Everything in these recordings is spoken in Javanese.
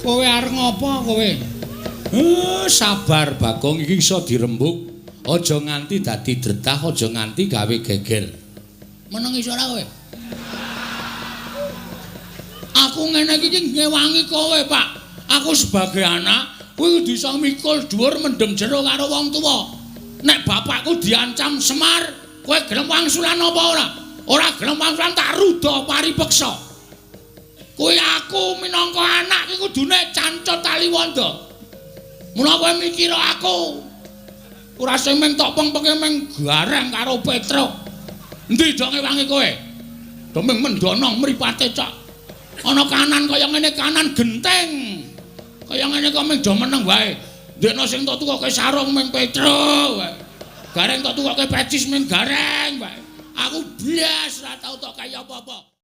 Kowe arep ngopo kowe? Sabar Bagong, iki iso dirembug. Aja nganti dadi dretah, aja nganti gawe geger. Meneng iso ora kowe? Aku ngene iki ngewangi kowe, Pak. Aku sebagai anak kuwi kudu iso mikul dhuwur mendem jero karo wong tuwa. Nek bapakku diancam Semar, kowe gelem wangsulan apa ora? Ora gelem wangsulan tak ruda paripeksa. Kuwi aku minangka anak iki kudune cancut taliwonda. Mula kowe mikir aku. Ora sing mung tok pengpenge mung gareng karo Petruk. Endi do ngewangi kowe? Do mung mendonong mripate cok. Ana kanan kaya ngene kanan genteng. Kaya ngene kok mung do meneng wae. Ndekno sing tok tukoke sarung mung Petruk wae. Gareng tok tukoke pecis mung gareng wae. Aku blas ora tau tok kaya apa-apa.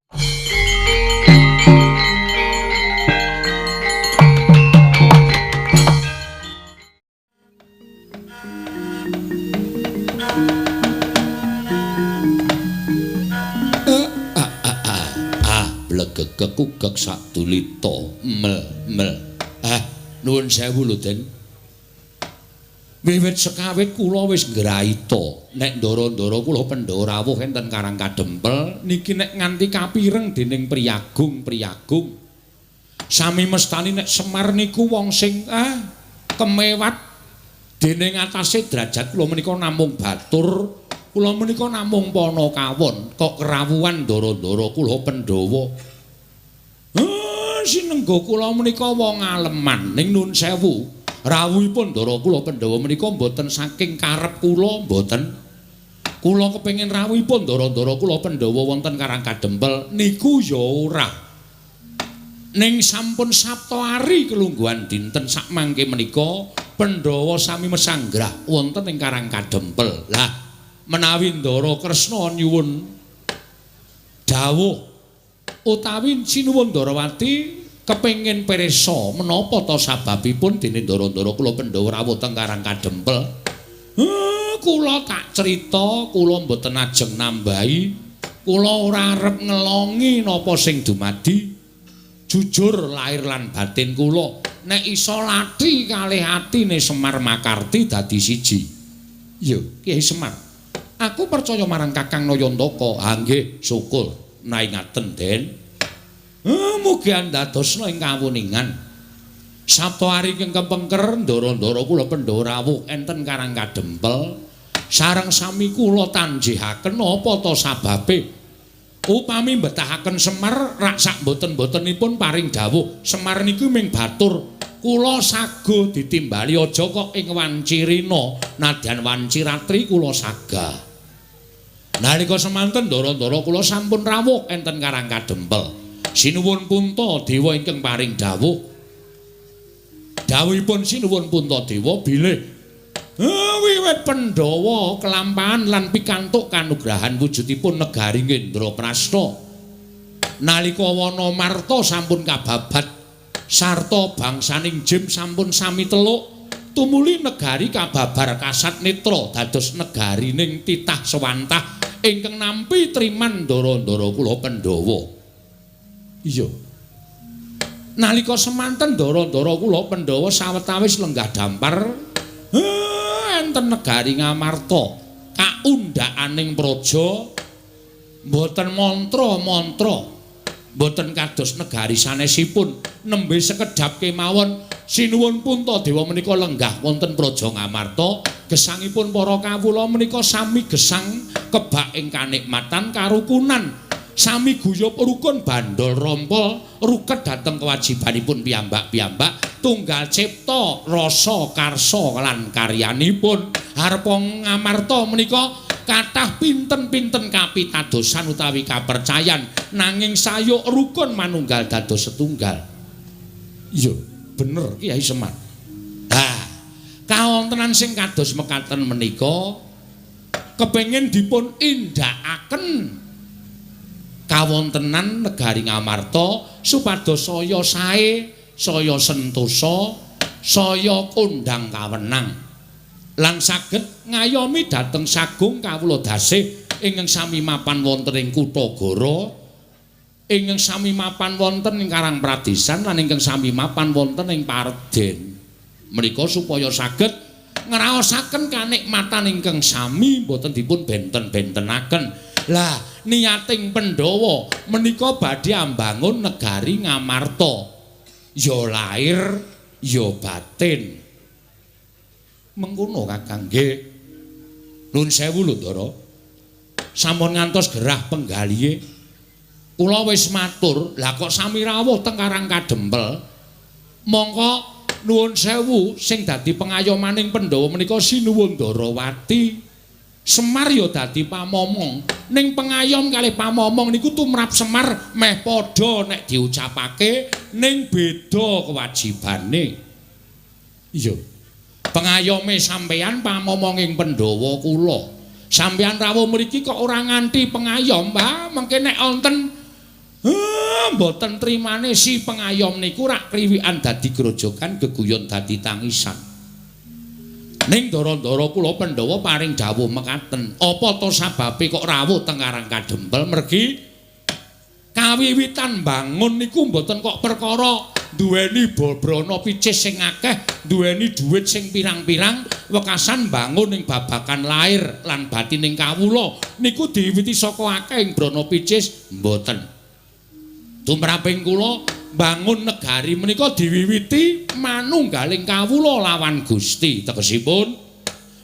Blegegek sadulita mel mel. Nuwun sewu lho Den. Wiwit sekawit kula wis ngraita nek ndara-ndara kula Pandhawa rawuh enten Karang Kadempel niki nek nganti kapireng dening priyagung-priyagung. Sami mestani nek Semar niku wong sing kemewat dening atase derajat kula menika namung batur. Kula menika namung panakawon kok kerawuhan ndara-ndara kula Pandhawa. Sinengga kula menika wong aleman ning nun sewu. Rawuhipun ndara kula Pandhawa menika mboten saking karep kula mboten. Kula kepengin rawuhipun ndara-ndara kula Pandhawa wonten Karang Kadempel niku ya ora. Ning sampun sapta ari kelungguhan dinten sakmangke menika Pandhawa sami mesanggrah wonten ing Karang Kadempel. Lah menawi Ndara Kresna nyuwun dawuh utawi sinuwun Ndarawati kepengin pirsa menapa ta sababipun dene ndara-ndara kula Pandhawa rawuh teng Karang Kadempel. Kula tak crita, kula mboten ajeng nambahi, kula ora arep ngelongi napa sing dumadi. Jujur lahir lan batin kula nek iso lati kalih atine Semar Makarti dadi siji. Yo, Kyai Semar. Aku percaya marang Kakang Nayantaka. Ha nggih, syukur naingaten, Den. Mugi andadosna ing kawuningan. Sabta ari ingkang kepengker ndara-ndara kula Pandhawa rawuh enten Karang Kadempel. Sareng sami kula tanjihaken apa ta sababe? Upami mbetahaken Semar rak sak mboten-mbotenipun paring dawuh. Semar niku ming batur. Kula sago ditimbali aja kok ing wanci rina nadyan wanci ratri kula saga. Nalika semanten ndara-ndara kula sampun rawuh enten Karang Kadempel. Sinuwun Puntadewa ingkang paring dawuh. Dawuhipun Sinuwun Puntadewa bilih wiwit Pandhawa kelampahan lan pikantuk kanugrahan wujudipun negari Indraprasta. Nalika wana marta sampun kababat sarta bangsaning Jim sampun sami teluk tumuli negari kababar kasat netra dados negarining titah sewantah ingkang nampi triman ndara-ndara kula Pandhawa. Iya. Nalika semanten ndara-ndara kula Pandhawa sawetawis lenggah dampar enten negari Ngamarta kaundhakaning praja mboten mantra-mantra mboten kados negari sanesipun nembe sekedhap kemawon sinuwun Puntadewa menika lenggah wonten praja Ngamarta gesangipun para kawula menika sami gesang kebak ing kanikmatan karukunan sami guyub rukun bandol rompol ruket dhateng kewajibanipun piyambak-piyambak tunggal cipta rasa karsa lan karyanipun. Harpa Ngamarta menika kathah pinten-pinten kapitadosan utawi kapercayan nanging sayuk rukun manunggal dados setunggal. Iya, bener Kyai Semar. Ha, kawontenan sing kados mekaten menika kepengin dipun indhakaken kawontenan negari Ngamarta supados saya sae, saya sentosa, saya kondhang kawenang lan saged ngayomi dhateng sagung kawula dasih ingkang sami mapan wonten ing Kutagara Ingkang sami mapan wonten ing Karang Pradesan lan ingkang sami mapan wonten ing Parden. Menika supaya saged ngraosaken kanikmatan ingkang sami boten dipun benten-bentenaken. Lah niating Pandhawa menika badhe ambangun negari Ngamarta. Ya lair ya batin. Mengkono Kakang nggih. Nuwun sewu lho Ndara. Sampun ngantos gerah penggalihe. Kula wis matur, lah kok sami rawuh teng Karang Kadempel. Mongko nuwun sewu sing dadi pengayomaning Pandhawa menika Sinuwun Ndarawati. Semar ya dadi pamomong. Ning pengayom kalih pamomong niku tumrap Semar meh padha nek diucapake, ning beda kewajibane. Iya. Pengayome sampeyan pamomonging Pandhawa kula. Sampeyan rawuh mriki kok ora nganti pengayom, wah mengke nek wonten mboten trimane si pengayom niku rak kriwikan dadi grojogan, geguyon dadi tangisan. Ning ndara-ndara kula Pandhawa paring dawuh mekaten, apa to sababe kok rawuh teng Karang Kadempel? Mergi kawiwitan bangun niku mboten kok perkara duweni brana picis sing akeh, duweni dhuwit sing pirang-pirang, wekasan bangun ing babagan lair lan batining kawula niku diwiwiti saka akeh ing brana picis mboten. Tumraping kula bangun negari menika diwiwiti manunggaling kawula lawan Gusti, tegesipun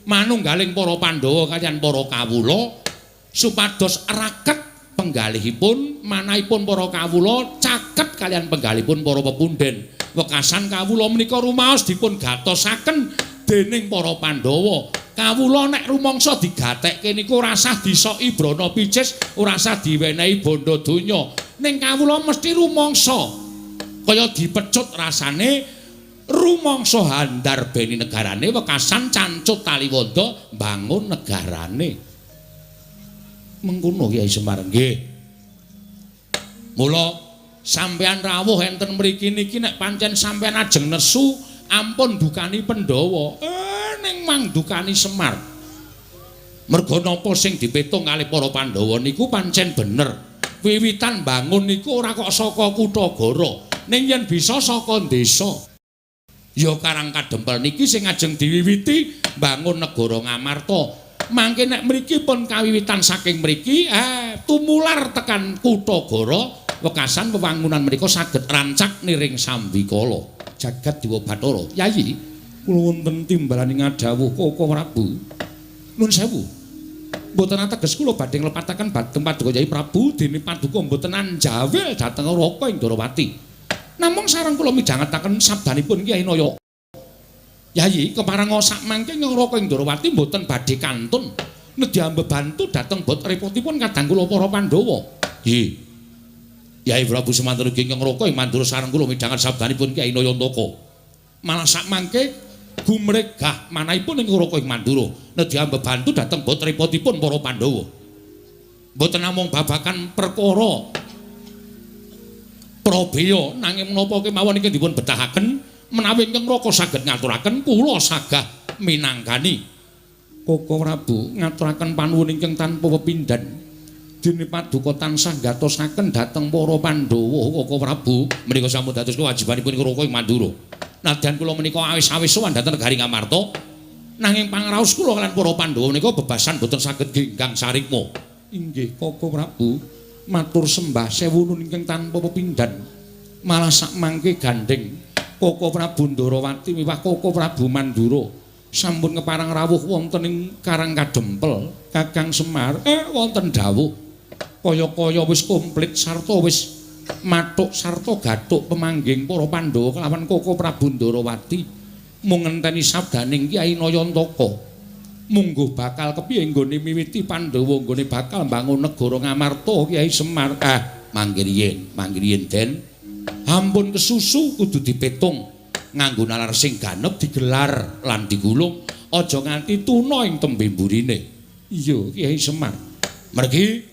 manunggaling para Pandhawa kaliyan para kawula supados raket penggalihipun manahipun para kawula caket kaliyan penggalihipun para pepunden. Wekasan kawula menika rumaos dipun gatosaken dening para Pandhawa. Kawula nek rumangsa digatekke niku ora sah disoki brana picis, ora sah diwenehi bondo donya. Ning kawula mesti rumangsa kaya dipecut rasane, rumangsa handarbeni negarane, wekasan cancut taliwonda mbangun negarane. Mengkono Kyai Semar nggih. Mula sampeyan rawuh enten mriki niki nek pancen sampeyan ajeng nesu ampun dukani Pandhawa. Ning mangdukani Semar. Merga napa sing dipetung kalih para Pandhawa niku pancen bener. Wiwitan bangun niku ora kok saka Kutagara, ning yen bisa saka desa. Ya Karang Kadempel niki sing ajeng diwiwiti bangun negara Ngamarta. Mangke nek mriki pun kawiwitan saking mriki, tumular tekan Kutagara, wekasan wewangunan menika saged rancak niring sambikala. Jagat Dewa Bathara. Yayi, kula wonten timbalane ngadhawuh Koko Prabu. Nuwun sewu. Mboten ateges kula badhe nglepataken dhateng Paduka Yayi Prabu dene paduka mboten anjawil dhateng Raka ing Ndarawati. Namung sareng kula midhangetaken sabdanipun Kyai Naya. Yayi, kepareng sak mangke Raka ing Ndarawati mboten badhe kantun nedya mbebantu dhateng bot repotipun kadang kula para Pandhawa. Nggih. Yayi Prabu semanten ugi ingkang Raka ing Mandura sareng kula midhanget sabdanipun Kyai Nayantaka. Malah sak mangke gumregah manahipun ing Raka ing Mandura nedya mbebantu dhateng bot repotipun para Pandhawa. Mboten namung babagan perkara prabeya, nanging menapa kemawon ingkang dipun betahaken menawi ingkang Raka saged ngaturaken kula sagah minangkani. Koko Prabu ngaturaken panuwun ingkang tanpa pepindhan. Dene paduka tansah gatosaken dhateng para Pandhawa Koko Prabu menika sampun dados kewajibanipun Raka ing Mandura. Nadyan kula menika awis-awis sowan dhateng negari Ngamarta, nanging pangraos kula kaliyan para Pandhawa menika bebasan boten saged genggang sarikma. Inggih Koko Prabu, matur sembah sewu nun ingkang tanpa pepindhan. Malah sak mangke gandheng Koko Prabu Ndarawati miwah Koko Prabu Mandura sampun keparang rawuh wonten ing Karang Kadempel. Kakang Semar, wonten dawuh kaya-kaya wis komplit sarta wis mathuk sarta gathuk pemangging para Pandhawa kelawan Koko Prabu Ndarawati mung ngenteni sabdaning Kyai Nayantaka. Mungguh bakal kepiye nggone miwiti Pandhawa nggone bakal mbangun negara Ngamarta Kyai Semar. Mangke riyin, mangke riyin Den. Ampun kesusu kudu dipetung nganggo nalar sing ganep digelar lan digulung, aja nganti tuna ing tembe mburine. Iya Kyai Semar. Mergi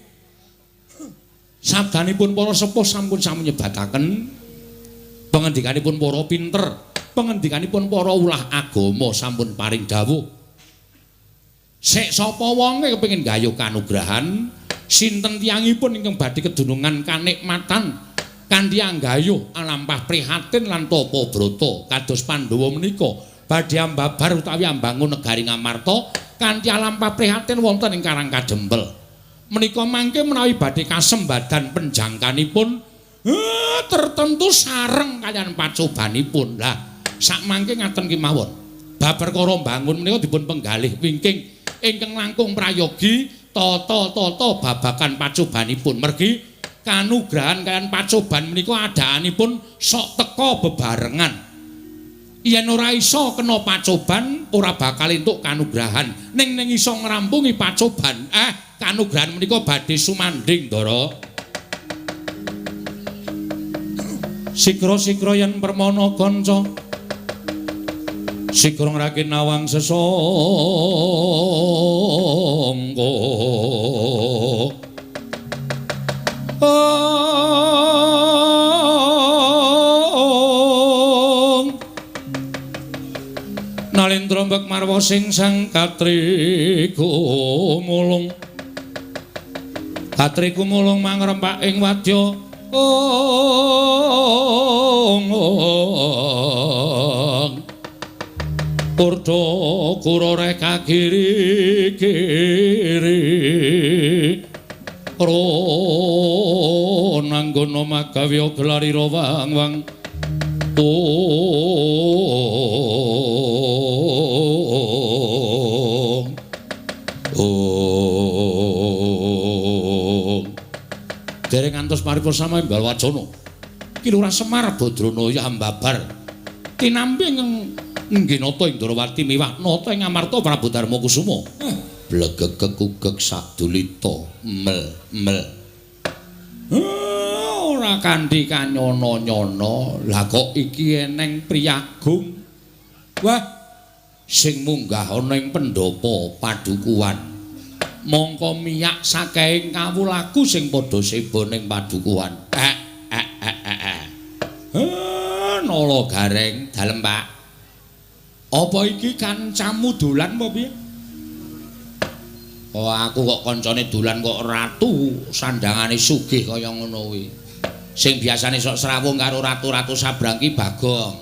sabdanipun para sepuh sampun sami nyebataken pengendikanipun para pinter, pengendikanipun para ulah agama sampun paring dawuh. Sik sapa wonge kepengin gayuh kanugrahan Sinten tiyangipun ingkang badhe kedunungan kanikmatan kanthi anggayuh alampah prihatin lan tapa brata kados Pandhawa menika badhe ambabar utawi ambangun negari Ngamarta kanthi alampah prihatin wonten ing Karang Kadempel. Menika mangke menawi badhe kasembadan penjangkanipun tertentu sareng kaliyan pacobanipun. Lah sakmangke ngaten kemawon. Bab perkara mbangun menika dipun penggalih wingking ingkang langkung prayogi tata-tata babagan pacobanipun. Mergi kanugrahan kaliyan pacoban menika adaanipun sok teka bebarengan. Yen ora iso kena pacoban ora bakal entuk kanugrahan. Ning ning iso ngrampungi pacoban, kanugrahan menika badhe sumandhing, Ndara. Sikra-sikra yen permana kanca sikra ngrakin nawang sesangka. Nalendra mbek marwa sing sang katriku mulung. Katriku mulung mangrempak ing wadya. Kurda kurore kagiri kiri. Ron anggono magawe gelarira wang-wang. Dereng ngantos paripursa imbal wacana. Ki Lurah Semar Badrana ya ambabar. Tinampi Ngginata ing Ndrawati miwah nata ing Amarta Prabu Darma Kusuma. Blegeg kugeg sadulita mel mel. Ora kanthi kanyono-nyono. Lah kok iki eneng priyagung. Wah, sing munggah ana ing pendhapa padukuhan. Mongko miyak saking kawulaku sing padha seba ning padukuhan. Nala Gareng, dalem Pak. Apa iki kancamu dolan apa piye? Oh, aku kok kancane dolan kok ratu sandangane sugih kaya ngono kuwi. Sing biasane sok srawung karo ratu-ratu sabrang ki Bagong.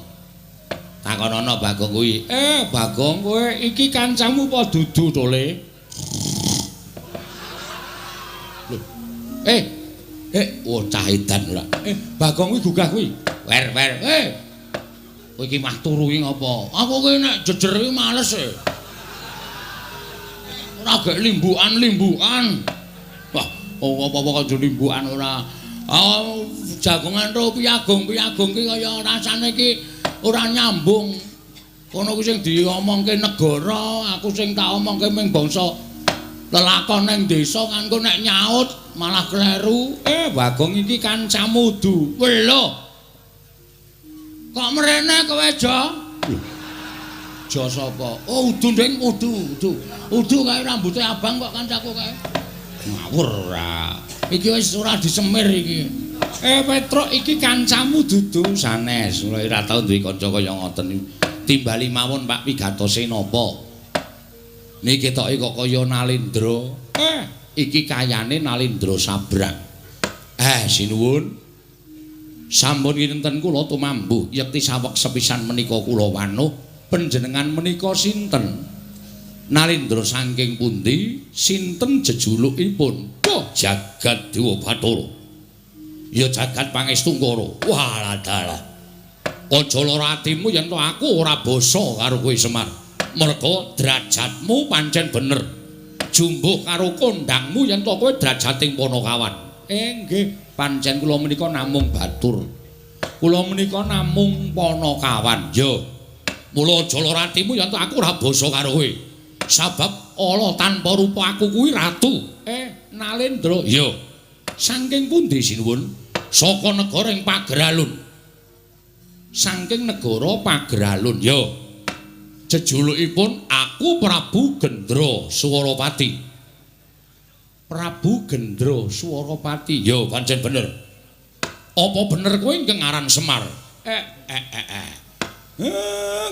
Takonono Bagong kuwi. Bagong kowe iki kancamu apa dudu to, Le? Oh cah edan ora. Bagong kuwi gugah kuwi. Wer wer. Kowe iki mah turu iki ngapa? Aku ki nek jejer iki males e. Ora gek limbukan-limbukan. Wah, apa-apa kok limbukan ora. Ah, jagongan ro piyagung-piyagung ki kaya rasane iki ora nyambung. Kono kuwi sing diomongke negara, aku sing tak omongke ming bangsa lelakon ning desa kan engko nek nyaut malah kleru. Bagong iki kancamu du. Lho. Kok mrene kowe, Jo? Jo sapa? Oh, udu nding, udu, udu. Udu kae rambute abang kok kancaku kae. Ngawur ora. Iki wis ora disemir iki. Petruk iki kancamu dudu sanes. Ora tau duwe kanca kaya ngoten. Timbali mawon Pak pigatose napa? Niki ketoke kok kaya Nalendra. Iki kayane Nalendra Sabrang. Sinuwun. Sampun kinten kula tumambuh yekti saweg sepisan menika kula wanuh panjenengan menika sinten? Nalendra saking pundi? Sinten jejulukipun? Oh, Jagat Dewa Bathara. Ya jagat pangestungkara. Walah dalah. Aja lara atimu yen to aku ora basa karo kowe Semar. Merga derajatmu pancen bener. Jumbuh karo kondangmu yen to kowe derajating Panakawan. Nggih, pancen kula menika namung batur. Kula menika namung Panakawan. Ya. Mula aja lara atimu yen to aku ora basa karo kowe. Sabab ala tanpa rupa aku kuwi ratu. Nalendra. Ya. Saking pundi sinuwun? Saka negara ing Pageralun. Saking negara Pageralun. Ya. Jejulukipun aku Prabu Gendra Swarapati. Prabu Gendra Swarapati. Ya, pancen bener. Apa bener kowe ingkang aran Semar?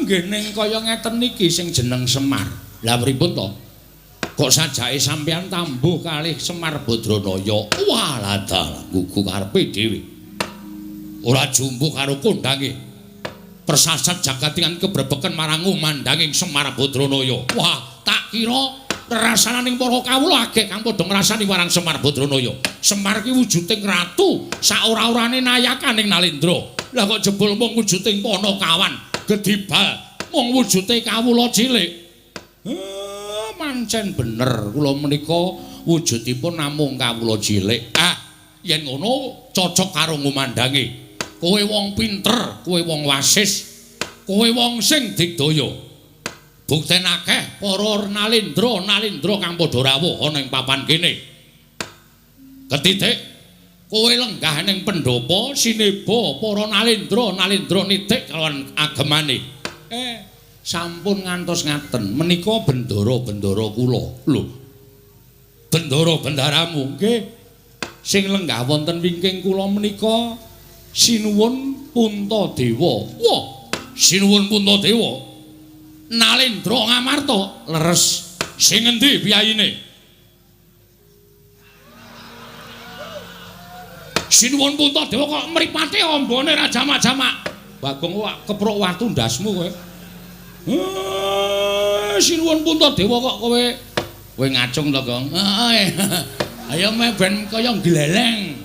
Nggih ning kaya ngeten niki sing jeneng Semar. Lah pripun to? Kok sajake sampeyan tambuh kalih Semar Badranaya. Walah dalah gugu karepe dhewe. Ora jumbuh karo kondange. Persasat jagatingan kebrebeken marang umandanging Semar Badranaya. Wah, tak kira rasananing para kawula agek kang padha ngrasani marang Semar Badranaya. Semar ki wujuding ratu, saora-orane nayakaning Nalendra. Lah kok jebul mung wujuding panakawan, gedibal, mung wujude kawula cilik. Pancen bener kula menika wujudipun namung kawula cilik. Ah, yen ngono cocok karo ngumandange. Kowe wong pinter, kowe wong wasis, kowe wong sing digdaya. Bukten akeh para nalendra-nalendra kang padha rawuh ana ing papan kene. Ketitik kowe lenggah ning pendhapa sineba para nalendra-nalendra nitik kalawan agemane. Sampun ngantos ngaten menika bendara-bendara kula. Lho. Bendara-bendaramu nggih. Sing lenggah wonten wingking kula menika Sinuwun Puntadewa. Wah, Sinuwun Puntadewa. Nalendra Ngamarta leres. Sing endi piyayine? Sinuwun Puntadewa kok mripate ambane ra jamak-jamak. Bagong kok keprok watu ndasmu kowe. Sinuwun Puntadewa kok kowe kowe ngacung to, Gong? Heeh. Ayo meh ben kaya gleleng.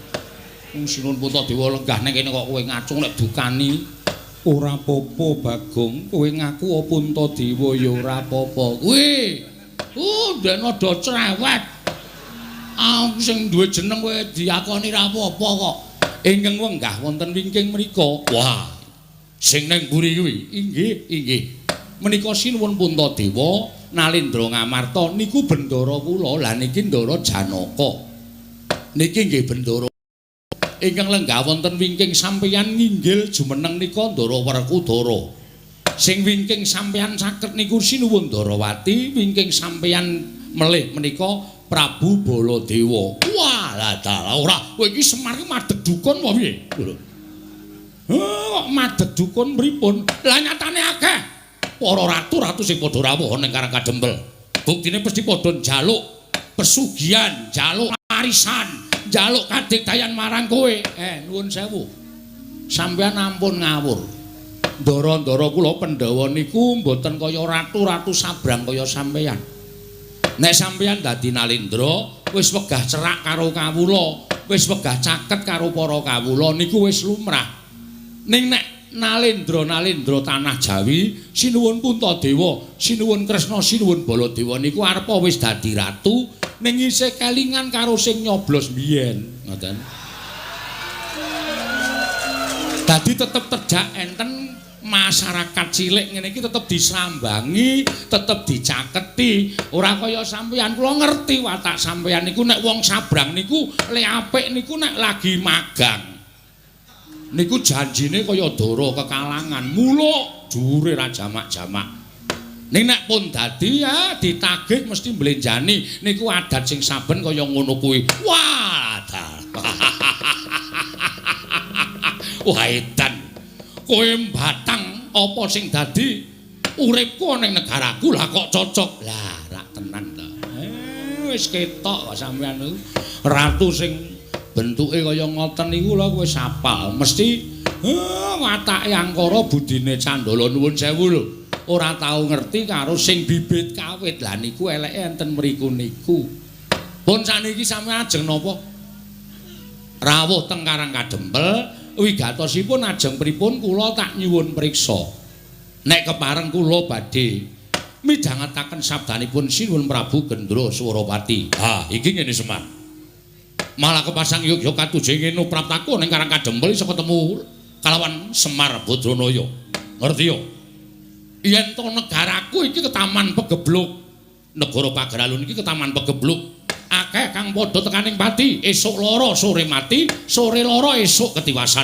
Sinuwun Puntadewa lenggah ning kene kok kowe ngacung nek dukani. Ora apa-apa, Bagong. Kowe ngaku Puntadewa ya ora apa-apa. Kuwi. Ndek ada cerewet. Aku sing duwe jeneng kowe diakoni ra apa-apa kok. Ingkang wenggah wonten wingking mriku. Wah. Sing nang mburi kuwi. Inggih, inggih. Menika Sinuwun Puntadewa Nalendra Ngamarta niku bendara kula. Lah niki Ndara Janaka. Niki nggih bendara ingkang lenggah wonten wingking sampeyan nginggil jumeneng nika Ndara Werkudara. Sing wingking sampeyan caket niku Sinuwun Ndarawati, wingking sampeyan melih menika Prabu Baladewa. Wah, lah dalah ora. Kowe iki Semar iki madeg dukun apa piye? Lho. Kok madeg dukun pripun? Lah nyatane akeh para ratu-ratu sing padha rawuh ning Karang Kadempel. Buktine mesti padha njaluk pesugihan, njaluk warisan, njaluk kadigdayan marang kowe. Nuwun sewu. Sampeyan ampun ngawur. Ndara-ndara kula Pandhawa niku mboten kaya ratu-ratu sabrang kaya sampeyan. Nek sampeyan dadi Nalendra, wis wegah cerak karo kawula, wis wegah caket karo para kawula niku wis lumrah. Ning nek Nalendra-nalendra tanah Jawi, Sinuwun Puntadewa, Sinuwun Kresna, Sinuwun Baladewa niku arepa wis dadi ratu ning isih kelingan karo sing nyoblos biyen, ngoten. Dadi tetep terjak enten masyarakat cilik ngene iki tetep disambangi, tetep dicaketi. Ora kaya sampeyan, kula ngerti watak sampeyan niku nek wong sabrang niku le apik niku nek lagi magang. Niku janjine kaya dara kekalangan, muluk dhuwure ra jamak-jamak. Ning nek pun dadi ya ditagih mesti mblenjani. Niku adat sing saben kaya ngono kuwi. Wah, wah edan. Kowe mbatang apa sing dadi uripku ning negaraku lah kok cocok. Lah rak tenan to. Wis ketok kok sampeyan niku. Ratu sing bentuke kaya ngoten niku lho wis apal. Mesti watake angkara budine candala nuwun sewu lho. Ora tau ngerti karo sing bibit kawit. Lah niku eleke enten mriku niku. Pun sakniki sampeyan ajeng napa? Rawuh teng Karang Kadempel, wigatosipun ajeng pripun kula tak nyuwun priksa. Nek kepareng kula badhe midhangetaken sabdanipun Sinuwun Prabu Gendra Swarapati. Ha, iki ngene Semar. Malah kepasang yogya katujeng ngene praptaku ning Karang Kadempel iso ketemu kalawan Semar Badranaya. Ngerti yo? Yen to negaraku iki ketaman pegebluk. Negara Pageralun iki ketaman pegebluk. Akeh kang padha tekaning pati, esuk lara sore mati, sore lara esuk ketiwasan.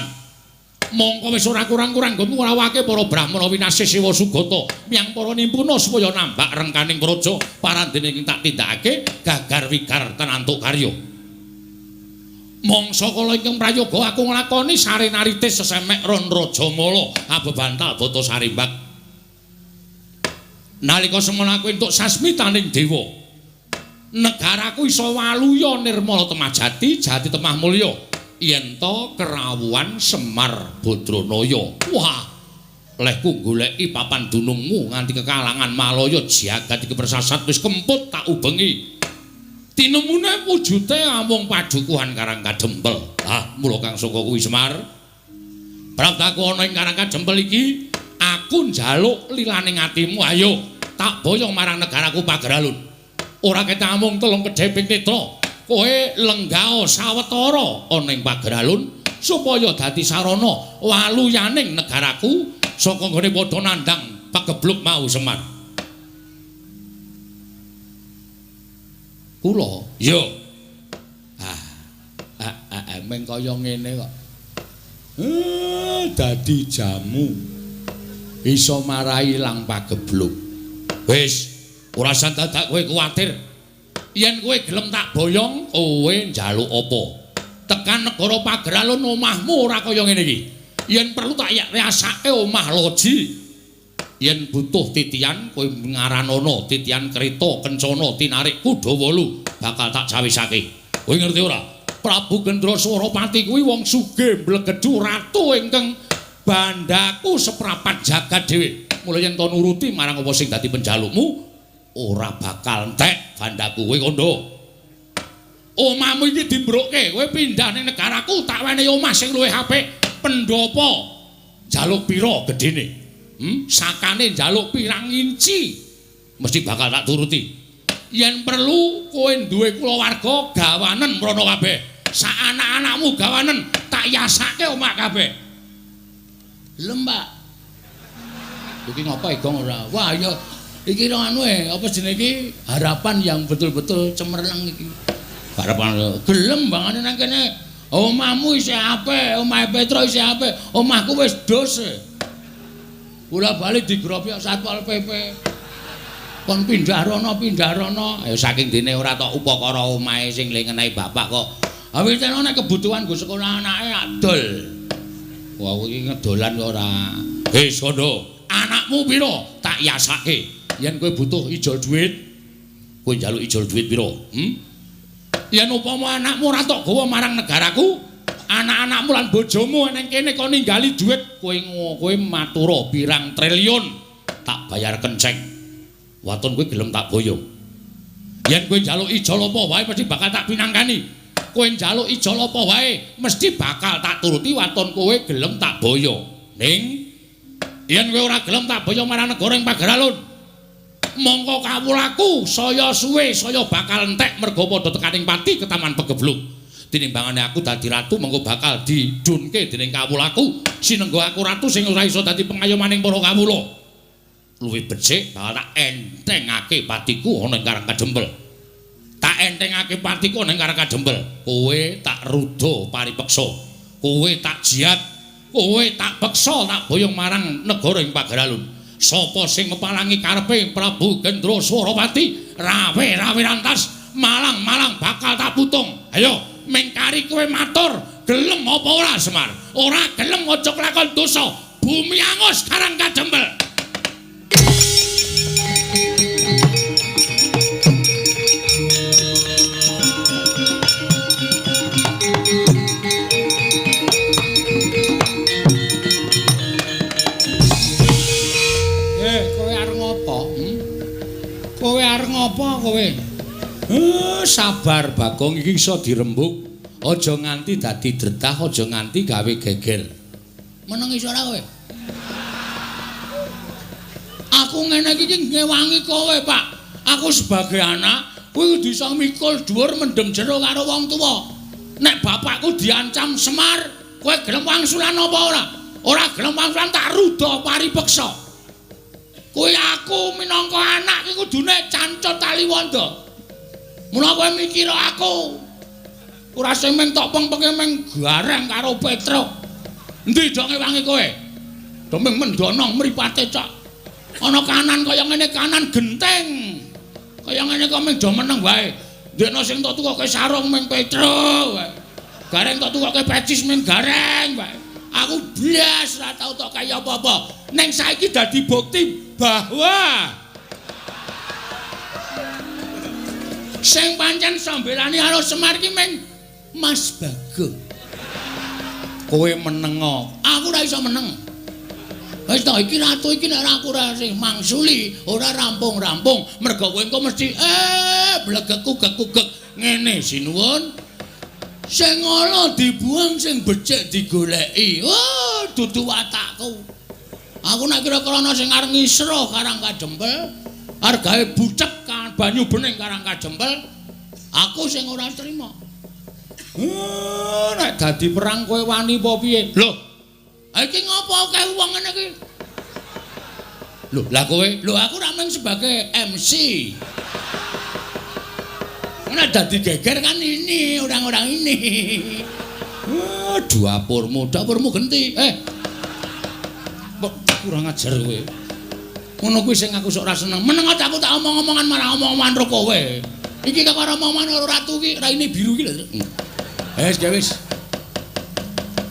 Mongko wis ora kurang-kurang nggonmu ngrawake para brahmana winasih Siwa Sugata miyang para nimpuna supaya nambak rengkaning praja parandene ing tak tindakake gagar wigar tenantuk karya. Mangsa kala ingkang prayoga aku nglakoni sarenaritis sesemek ron rajamala abebantal bata sarimbak. Nalika semono aku entuk sasmitaning dewa. Negaraku iso waluya nirmala temah jati, jati temah mulya. Yen to kerawuhan Semar Badranaya. Wah, lehku goleki papan dunungmu nganti kekalangan Malaya jagat iki persasat wis kemput tak ubengi. Tinemune wujute amung padukuhan Karang Kadempel. Ah, mula kang saka kuwi Semar. Praptaku ana ing Karang Kadempel iki, aku njaluk lilaning atimu, ayo tak boyong marang negaraku Pageralun. Ora ketak amung telung kedheping netra, kowe lenggao sawetara ana ing Pageralun supaya dadi sarana waluyaning negaraku saka nggone padha nandhang pagebluk mau Semar. Kula ya. Meng kaya ngene kok. Dadi jamu iso marai ilang pagebluk. Wis, ora usah dadak kowe kuwatir. Yen kowe gelem tak boyong, kowe njaluk apa? Tekan negara Pageralun omahmu ora kaya ngene iki. Yen perlu tak riasake omah loji. Yen butuh titian kowe ngaranono titian kereta kencana tinarik kuda wolu bakal tak cawisake. Kowe ngerti ora? Prabu Gendraswarapati kuwi wong sugih mblegedhu ratu ingkang bandaku seprapat jagat dhewe. Mula yen to nuruti marang apa sing dadi penjalukmu ora bakal entek bandaku. Kowe kandha. Omahmu iki dimbrukke, kowe pindah ning negaraku tak wenehi omah sing luwih apik. Pendopo njaluk pira gedene? Sakane njaluk pirang inci mesti bakal tak turuti. Yen perlu kowe duwe kulawarga gawanen mrono kabeh. Sak anak-anakmu gawanen tak yasake omah kabeh. Lembak. Iki ngapa Egong ora? Wah ya iki anu apa jenenge iki harapan yang betul-betul cemerlang iki. Harapan gelem bangane nang kene. Omahmu isih apik, omahe Petro isih apik, omahku wis dos. Kula bali digrobok Satpol PP. Kon pindah rono, pindah rono. Ayo saking dene ora tok upakara omahe sing le ngenehi bapak kok. Awit nek kebutuhan nggo sekolah anake adol. Wah, iki ngedolan kok ora. Wis kondo, anakmu pira? Tak yasake. Yen kowe butuh ijol duit, kowe njaluk ijol duit pira? Yen upama anakmu ora tok gawa marang negaraku, anak-anakmu lan bojomu nang kene kon ninggali duit, kowe kowe matura pirang triliun tak bayar kenceng. Waton kowe gelem tak boyong. Yen kowe njaluk ijol apa wae mesti bakal tak pinangkani. Kowe njaluk ijol apa wae mesti bakal tak turuti waton kowe gelem tak boyong. Ning yen kowe ora gelem tak boyong marang negara ing Pageralun, mongko kawulaku saya suwe saya bakal entek merga padha tekaning pati ketaman pegebluk. Tinimbangane aku dadi ratu mengko bakal didunke dening kawulaku. Sinengga aku ratu sing ora iso dadi pengayomaning para kawula. Luwih becik bakal tak entengake patiku ana ing Karang Kadempel. Tak entengake patiku ana ing Karang Kadempel. Kowe tak ruda paripeksa. Kowe tak jiat, kowe tak peksa tak boyong marang negara ing Pageralun. Sapa sing mepalangi karepe Prabu Gendraswarapati, rawe-rawe rantas, malang-malang bakal tak putung. Ayo, mengkari kowe matur, gelem apa ora Semar? Ora gelem aja kelakon dosa. Bumi angus Karang Kadempel. Kowe arep ngopo kowe? Sabar Bagong, iki iso dirembug. Aja nganti dadi dretah, aja nganti gawe geger. Meneng iso ora kowe? Aku ngene iki ngewangi kowe, Pak. Aku sebagai anak kuwi kudu iso mikul dhuwur mendem jero karo wong tuwa. Nek bapakku diancam Semar, kowe gelem wangsulan apa ora? Ora gelem wangsulan tak ruda paripeksa. Kuwi aku minangka anak iki kudune cancut taliwonda. Mula kowe mikir aku. Ora sing meng tok pengpenge meng gareng karo Petruk. Endi do ngewangi kowe? Do meng mendonong mripate cok. Ana kanan kaya ngene kanan genteng. Kaya ngene kok meng do meneng wae. Ndekno sing tok tukoke sarung meng Petruk wae. Gareng tok tukoke pecis meng gareng wae. Aku blas ora tau tok kaya apa-apa. Neng saiki dadi bukti bahwa Sing pancen sambelani karo Semar ki meng Mas Bagong. Kowe menengo. Aku ora iso meneng. Wis to iki ratu iki nek aku ora sing mangsuli, ora rampung-rampung. Mergo kowe engko mesti blegekku gekugek ngene sinuwun. Sing ala dibuang, sing becik digoleki. Oh, dudu watakku. Aku nek kira-kira ana sing arep ngisro Karang Kadempel, argae bucek banyu bening Karang Kadempel, aku sing ora trima. Nek dadi perang kowe wani apa piye? Lho, iki ngopo akeh wong ngene iki? Lho, lah kowe? Lho, aku ra mung sebagai MC. Nek dadi geger kan ini orang-orang ini. Dapurmu, dapurmu genti. Kurang ajar kowe. Ngono kuwi sing aku sok ora seneng. Meneng aku tak omong-omongan malah omong-omongan ro kowe. Iki kok ora omongan karo ratu ki, raine biru ki lho. Wis, wis.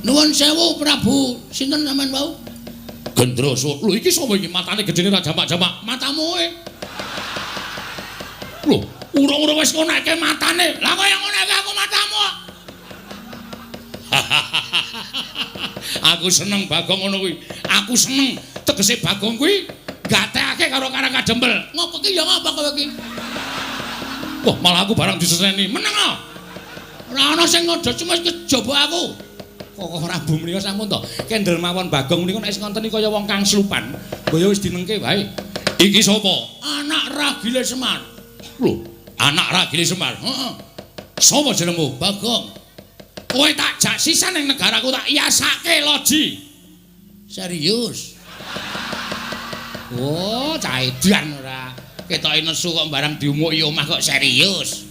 Nuwun sewu Prabu, sinten sampean wau? Gendroso. Lho iki sapa iki matane gedene ra jamak-jamak? Matamu e. Lho, urung-urung wis ngonekke matane. Lah kaya ngonekke aku matamu. Aku seneng Bagong ngono kuwi. Aku seneng tegese Bagong kuwi gatekake karo Karang Kadempel. Ngopo ki ya ngapa kowe iki? Wah, malah aku barang diseseni. Meneng ah. Ora ana sing ngodo cuma kejaba aku. Kok Prabu menika sampun to. Kendel mawon Bagong menika nek wis ngoten iki kaya wong kang slupan. Mbaya wis dinengke wae. Iki sapa? Anak ragile Semar. Lho, anak ragile Semar. Heeh. Sapa jenengmu? Bagong. Kowe tak jak sisan ning negaraku tak yasake loji. Serius? Oh, cah edan ora. Ketoke nesu kok barang diumuki omah kok serius.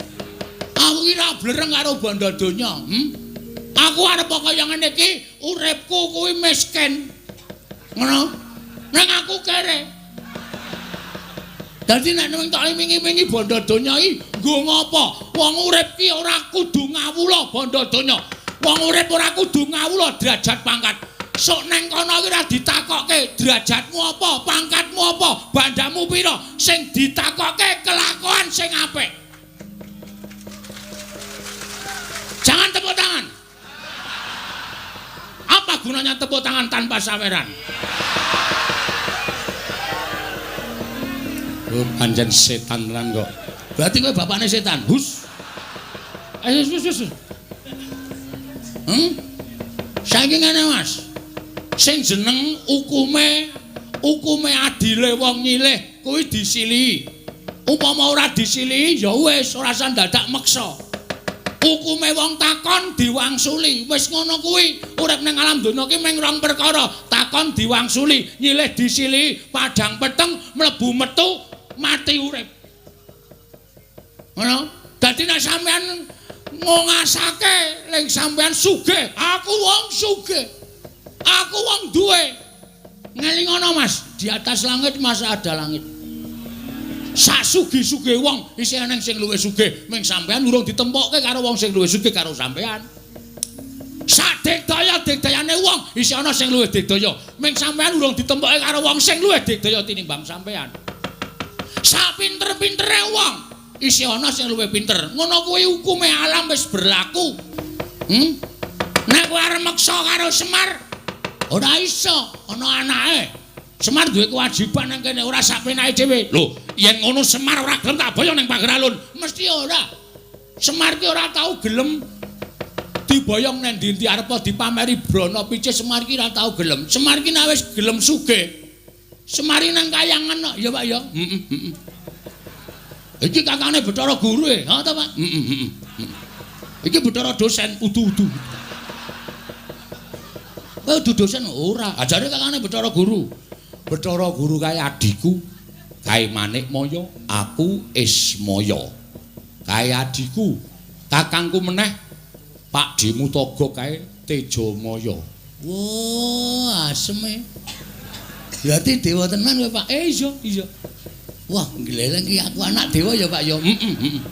Aku ki ra blereng karo bondo donya, Aku arep kaya ngene iki, uripku kuwi miskin. Ngono. Nang aku kere. Dadi nek ning tok wingi-wingi bondo donya iki nggo ngopo? Wong urip ki ora kudu ngawula bondo donya. Wong urip ora kudu ngawula derajat pangkat. Sok neng kono ki ora ditakokke derajatmu apa, pangkatmu apa, bandamu pira. Sing ditakokke kelakuan sing apik. Jangan tepuk tangan. Apa gunanya tepuk tangan tanpa saweran? Oh, pancen setan tenan kok. Berarti kowe bapakne setan. Hus. Ayo wis wis. Saiki ngene, Mas. Sing jeneng hukume adile wong nyilih kuwi disilihi. Upama ora disilihi ya wis ora usah dadak meksa. Hukume wong takon diwangsuli. Wis ngono kuwi. Urip ning alam donya ki mung rong perkara, takon diwangsuli, nyilih disilihi, padhang peteng mlebu metu mati urip. Ngono. Dadi nek sampean ngongasake ling sampean sugih, aku wong sugih. Aku wong duwe. Ngelingono Mas, di atas langit masa ada langit. Sak sugih-sugih wong isih eneng sing luwih sugih, ming sampean urung ditempokke karo wong sing luwih sugih karo sampean. Sak digdaya-digdayane wong isih ana sing luwih digdaya, ming sampean urung ditempokke karo wong sing luwih digdaya tinimbang sampean. Sak pinter-pintere wong isih ana sing luwih pinter. Ngono kuwi hukume alam wis berlaku. Nek kowe arep meksa karo Semar ora iso, ana anake. Semar duwe kewajiban nang kene ora sak penake dhewe. Lho, yen ngono Semar ora gelem tak boyong ning pager alun. Mesti ora. Semar ki ora tau gelem diboyong nang ndi-ndi arep dipameri brana picis Semar ki ora tau gelem. Semar ki nek wis gelem sugih. Semar nang kayangan kok, ya Pak ya. Heeh, heeh. Iki kakane Bathara Guru e, ha ta Pak? Heeh, heeh. Iki Bathara dosen udu-udu. Kowe udu dosen ora? Ajare kakane Bathara Guru. Bathara Guru kae adhiku, kae Manikmaya, aku Ismaya. Kae adhiku, kakangku meneh Pak Dimutaga kae Tejamaya. Wah, aseme. Berarti dewa tenan kowe, Pak. Iya, iya. Wah, ngleleng ki aku anak dewa ya, Pak ya. Heeh, heeh.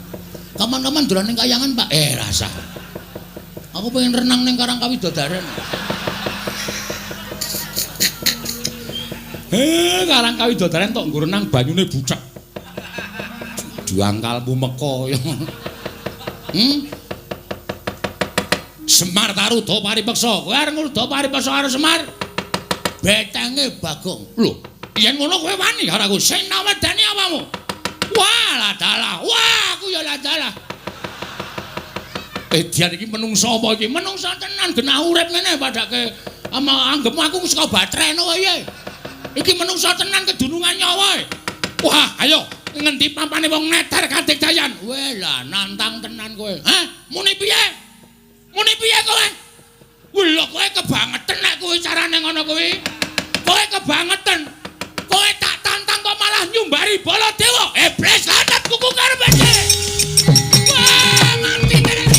Kapan-kapan dolan ning kayangan, Pak. Rasa. Aku pengen renang ning Karang Kawidodaren. Karang Kawidodaren tok nggo renang banyune bucek. Dangkalmu meka. Semar taruda paripeksa. Kowe arep ngruda paripeksa karo Semar? Betenge Bagong. Lho, yen ngono kowe wani karo aku. Sing nawedani apamu? Wah, lah dalah. Wah, aku ya lah dalah. Edian iki menungso apa iki? Menungso tenan genah urip ngene padake ama anggepmu aku saka batreno wae. Iki menungso tenan kedunungan nyawa. Wah, ayo ngendi pampane wong neter kadigdayan. Weh lah nantang tenan kowe. Hah? Muni piye? Muni piye kowe? Lho kowe kebangetan nek kuwi carane ngono kuwi. Kowe kebangetan. Kowe tak tantang kok malah nyumbari Baladewa. Iblis lanat kuku karepe. Wah, mati tenan.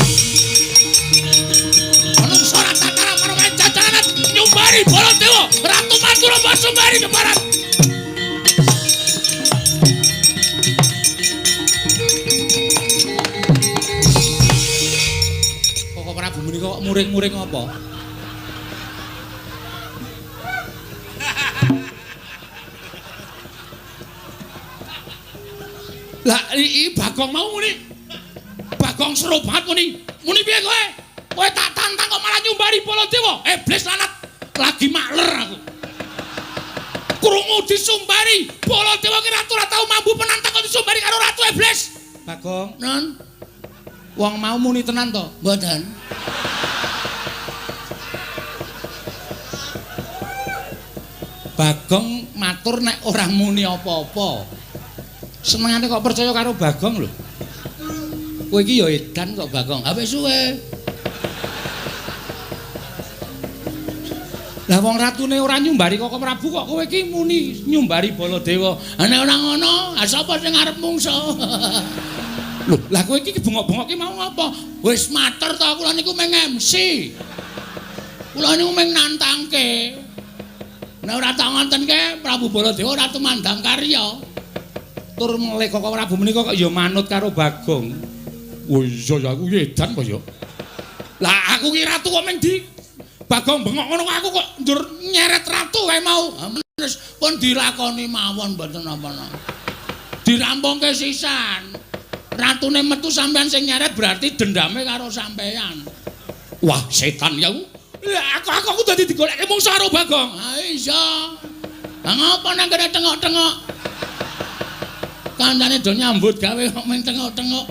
Menungso ora tataran karo jajaran nyumbari Baladewa. Ratu Madura mbok sumbari keparat. Kok Prabu menika kok muring-muring apa? Lah iki Bagong mau muni. Bagong seru banget muni. Muni piye kowe? Kowe tak tantang kok malah nyumbari Baladewa. Iblis lanat lagi makler aku. Krungu disumbari Baladewa ki ratu ora tau mambu penantang kok disumbari karo ratu iblis. Bagong, non. Wong mau muni tenan to? Mboten. Bagong matur nek ora muni apa-apa. Senengane kok percaya karo Bagong lho. Kowe iki ya edan kok Bagong. Ha wis suwe. Lah wong ratune ora nyumbari Koko Prabu kok kowe iki muni nyumbari Baladewa. Ha nek ora ngono, ha sapa sing arep mungso? Lho, lah kowe iki bengok-bengok ki mau ngapa? Wis matur to kula niku mung MC. Kula niku mung nantangke. Nek ora tak ngontenke Prabu Baladewa ora tumandang karya. Tur melih Koko Prabu menika kok ya manut karo Bagong. Oh iya ya aku edan kok ya. Lah aku ki ratu kok mung di Bagong bengok ngono aku kok njur nyeret ratu kae mau. Wis pun dilakoni mawon mboten napa-napa. Dirampungke sisan. Ratune metu sampean sing nyeret berarti dendame karo sampean. Wah, setan ya aku. Lah aku dadi digolekke mungsuh karo Bagong. Ha iya. Lah ngopo nang kene tengok-tengok? Kancane do nyambut gawe kok mung tengok-tengok.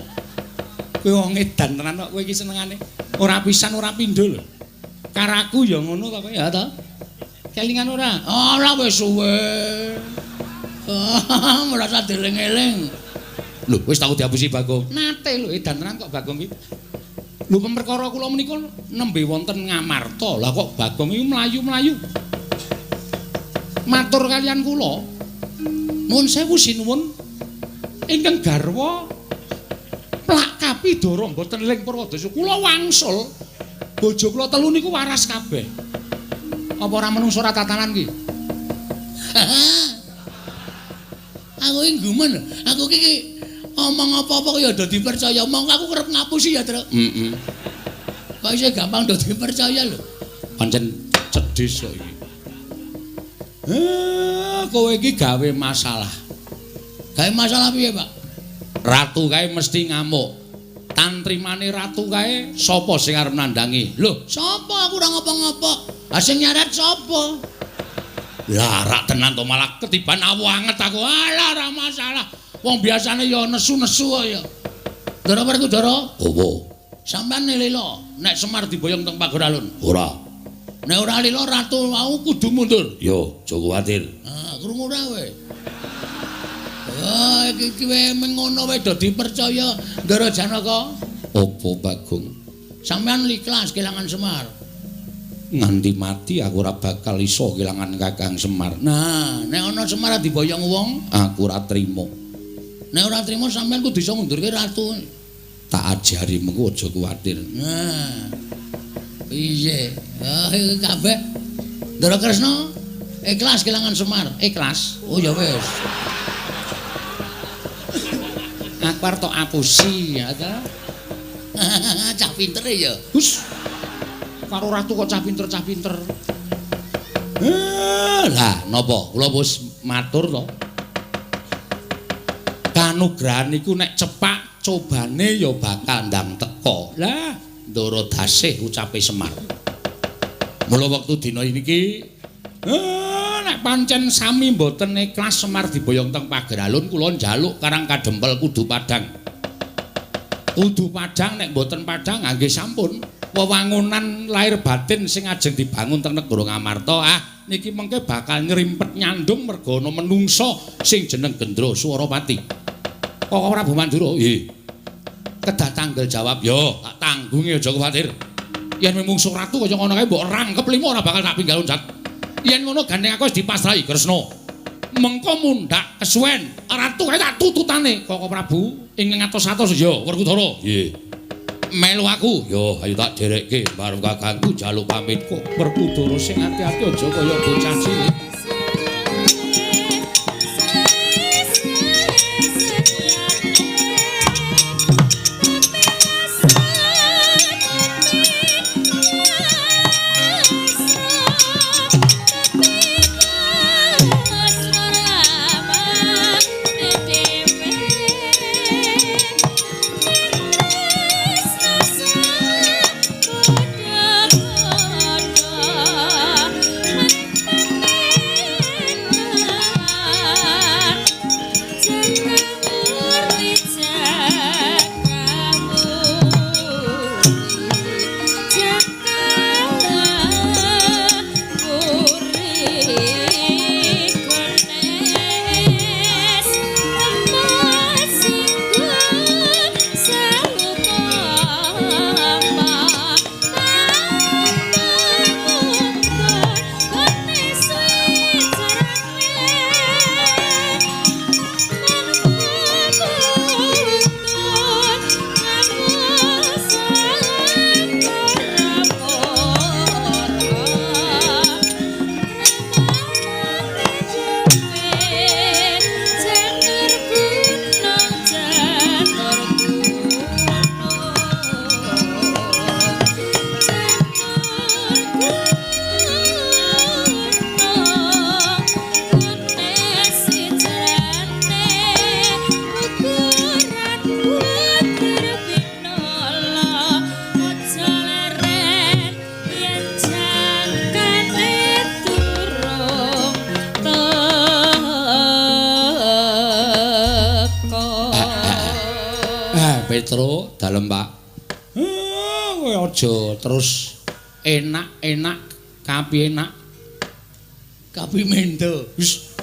Kowe wong edan tenan kok kowe iki senengane. Ora pisan ora pindho lho. Karaku ya ngono to kowe ya to? Kelingan ora? Ora wis suwe. Merasa dieling-eling. Lho, wis tau diapusi Bagong. Nate lho edan tenan kok Bagong iki. Lho perkara kula menika nembe wonten Ngamarta. Lah kok Bagong iki mlayu-mlayu. Matur kalian kula. Nuwun sewu sinuwun. Ingkang garwa plak kapidara mboten ling Purwadasa. Kula wangsul. Bojo kula telu niku waras kabeh. Apa ora menungso ora tatanan ki? Aku iki gumun. Aku iki omong apa-apa ya do dipercaya. Mongko aku kerep ngapusi ya, Truk. Heeh. Kok isih gampang do dipercaya lho. Pancen cedhis kok iki. Kowe iki gawe masalah. Gawe masalah piye, Pak? Ratu kae mesti ngamuk. Tantrimane ratu kae sapa sing arep nandhangi? Lho, sapa aku ora ngopo-ngopo. Lah sing nyeret sapa? Lah rak tenan to malah ketiban awu anget aku. Alah ora masalah. Wong biasane ya nesu-nesu kok ya. Ndara Werkudara? Opo? Sampeyan lila nek Semar diboyong teng Pagoralun. Ora. Nek ora lila ratu mau kudu mundur. Yo, aja kuwatir. Ah, krungu ora kowe. Oh, iki wae mengono wae do dipercaya Ndara Janaka. Apa Bagong? Sampeyan ikhlas kelangan Semar. Nganti mati aku ora bakal iso kelangan Kakang Semar. Nah, nek ana Semar diboyong wong, aku ora trimo. Nek ora trimo sampeyan kudu iso ngundurke ratu. Tak ajari mengko aja kuwatir. Nah. Piye? Oh, iki kabeh. Ndara Kresna ikhlas kelangan Semar. Ikhlas. Oh ya wis. Aku arep tok apusi ya ta. Cah pinter ya. Hus. Karo ratu kok cah pinter-cah pinter. Lah napa? Kula wis matur to. Kanugrahan iku nek cepak cobane ya bakal ndang teka. Lah, Ndara Dasih ucape Semar. Mula wektu dina niki nek pancen sami mboten ikhlas Semar diboyong teng Pageralun kula njaluk Karang Kadempel kudu padhang. Kudu padhang nek mboten padhang nggih sampun. Wewangunan lahir batin sing ajeng dibangun teng negara Ngamarta niki mengke bakal nyrimpet nyandung merga ana menungsa sing jeneng Gendra Swarapati. Koko Prabu Mandura, nggih. Kedah tanggel jawab, yo tak tanggungi aja kuwatir. Yen mungsuh ratu kaya ngono kae mbok rangkep limo ora bakal tak pinggal loncat. Yen ngono gandeng aku wis dipasrahi Kresna. Mengko mundhak kesuwen, ratu kae tak tututane Koko Prabu ing ngatos-atos ya Werkudara. Nggih. Melu aku, yo ayo tak derekke marang kakangku njaluk pamit kok Werkudara sing ati-ati aja kaya bocah cilik. Petro dalem Pak. Kowe aja terus enak-enak kapi enak kapi mendo. Wis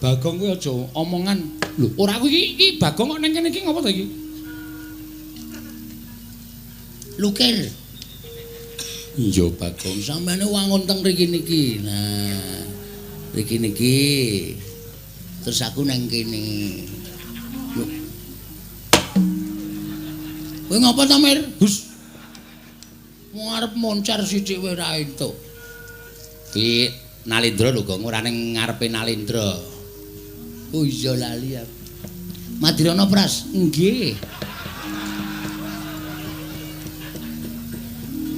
Bagong kowe aja omongan. Lho, ora aku iki Bagong kok nang kene iki ngopo to iki? Lukir. Iya Bagong, sampeyan wangun teng mriki niki. Nah, mriki niki. Terus aku nang kene. Lho. Kowe ngapa ta, Mir? Gus. Wong arep moncer sithik wae ora entuk. Ki Nalindra lho, Gong, ora ning ngarepe Nalindra. Oh iya lali aku. Madirana Pras? Nggih.